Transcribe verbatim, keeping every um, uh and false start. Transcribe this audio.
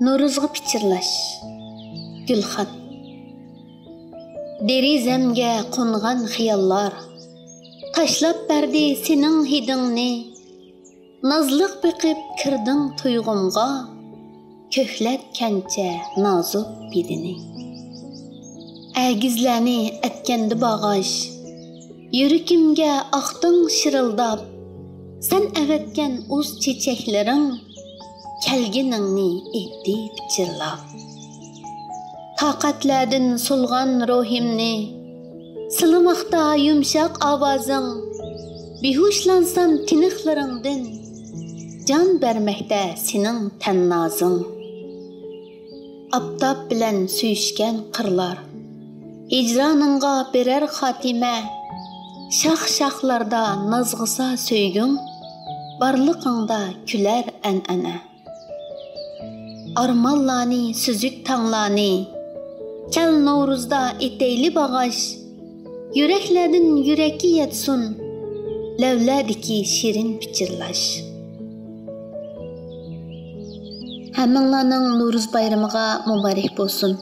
نورۇزغا پىچىرلاش. گۈلخان. دېرىزەمگە قونغان خىياللار، تاشلاپ بەردى سېنىڭ ھىدىڭنى. نازلىق بېقىپ كىردىڭ تۇيغۇمغا، كۆكلەتكەنچە نازۇك بېدىنى. ئەگىزلەرنى ئەتكەندە باغاش، يۈرىكىمگە ئاقتىڭ شىرىلداپ. سەن ئەۋەتكەن ئۇز چېچەكلىرىڭ، كەلگىنىڭنى ئېيتتى پىچىرلاپ. تاقەتلەردىن سولغان روھىمنى، سىلىماقتا يۇمشاق ئاۋازىڭ. بىھۇشلانسام تىنىقلىرىڭدىن، جان بەرمەكتە سېنىڭ تەن نازىڭ. ئاپتاپ بىلەن سۆيۈشكەن قىرلار، ھىجرانىڭغا بېرەر خاتىمە. شاخ-شاخلاردا نازغىسا سۆيگۈڭ، بارلىقىڭدا كۈلەر ئەنئەنە. ئارمانلارنى، سۈزۈك تاڭلارنى، كەل نورۇزدا ئېتەيلى باغاش. يۈرەكلەردىن يۈرەككە يەتسۇن، لەۋلەردىكى شېرىن پىچىرلاش. ھەممىڭلارنىڭ نورۇز بايرىمىغا مۇبارەك بولسۇن.